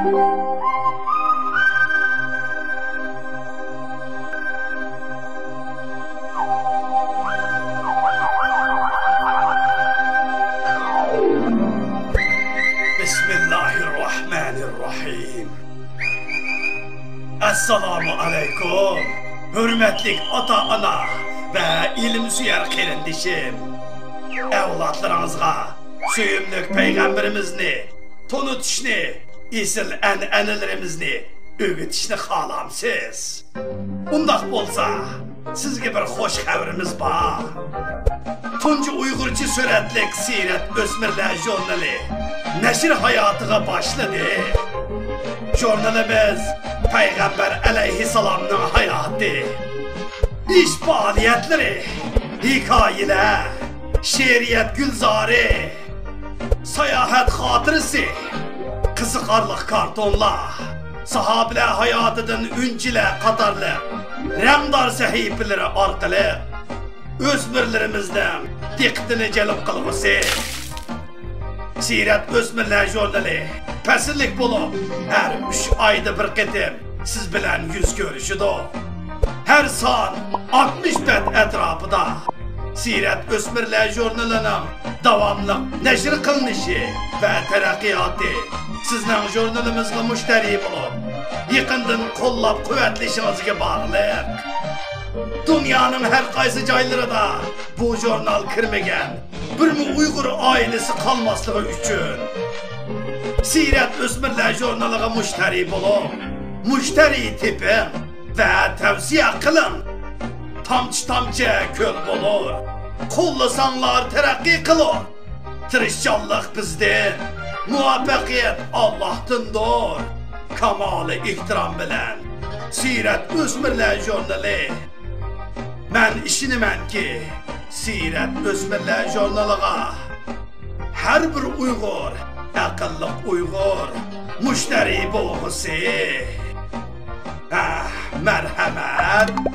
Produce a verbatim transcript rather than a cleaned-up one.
بىسمىللاھىرراھمانىرراھىم. ئەسسالامۇ ئەلەيكۇم، ھۆرمەتلىك ئاتا-ئانا ۋە ئىلىمسۆيەر قېرىندىشىم. ئەۋلادلىرىڭىزغا سۆيۈملۈك پەيغەمبىرىمىزنى تونۇتۇشنى، ئېسىل ئەنئەنىلىرىمىزنى ئۆگىتىشنى خالامسىز؟ ئۇنداق بولسا، سىزگە بىر خوش خەۋىرىمىز بار. تۇنجى ئۇيغۇرچە سۈرەتلىك سىرەت ئۆسمۈرلەر ژۇرنىلى نەشر ھاياتىغا باشلىدى. ژۇرنىلىمىز پەيغەمبەر ئەلەيھىسسالامنىڭ ھاياتى، ئىش پائالىيەتلىرى، ھېكايىلەر، شېئىرىيەت گۈلزارى، ساياھەت خاتىرىسى، قىزىقارلىق كارتونلار، ساھابىلەر ھاياتىدىن ئۈنچىلەر قاتارلىق رەڭدار سەھىپىلىرى ئارقىلىق ئۆسمۈرلىرىمىزنىڭ دىققىتىنى جەلپ قىلغۇسى. سىرەت ئۆسمۈرلەر ژۇرنىلى پەسىللىك بولۇپ، ھەر ئۈچ ئايدا بىر قېتىم سىز بىلەن يۈز كۆرۈشىدۇ. ھەر سان ئاتمىش بەت ئەتراپىدا. سىرەت ئۆسمۈرلەر ژۇرنىلىنىڭ داۋاملىق نەشر قىلىنىشى ۋە تەرەققىياتى سىزنىڭ ژۇرنىلىمىزغا مۇشتەرى بولۇپ، يېقىندىن قوللاپ-قۇۋۋەتلىشىڭىزگە باغلىق. دۇنيانىڭ ھەر قايسى جايلىرىدا بۇ ژۇرنال كىرمىگەن بىرمۇ ئۇيغۇر ئائىلىسى قالماسلىقى ئۈچۈن، سىرەت ئۆسمۈرلەر ژۇرنىلىغا مۇشتەرى بولۇڭ، مۇشتەرى تېپىڭ ۋە تەۋسىيە قىلىڭ. تامچە-تامچە كۆل بولۇر، قوللىساڭلار تەرەققىي قىلۇر. تىرىشچانلىق بىزدىن، مۇۋەپپەقىيەت ئاللاھتىندۇر. كامالىي ئېھتىرام بىلەن، سىرەت ئۆسمۈرلەر ژۇرنىلى. مەن ئىشىنىمەنكى، سىرەت ئۆسمۈرلەر ژۇرنىلىغا ھەر بىر ئۇيغۇر، ئەقىللىق ئۇيغۇر مۇشتەرى بولغۇسى. ھە، مەرھەمەت.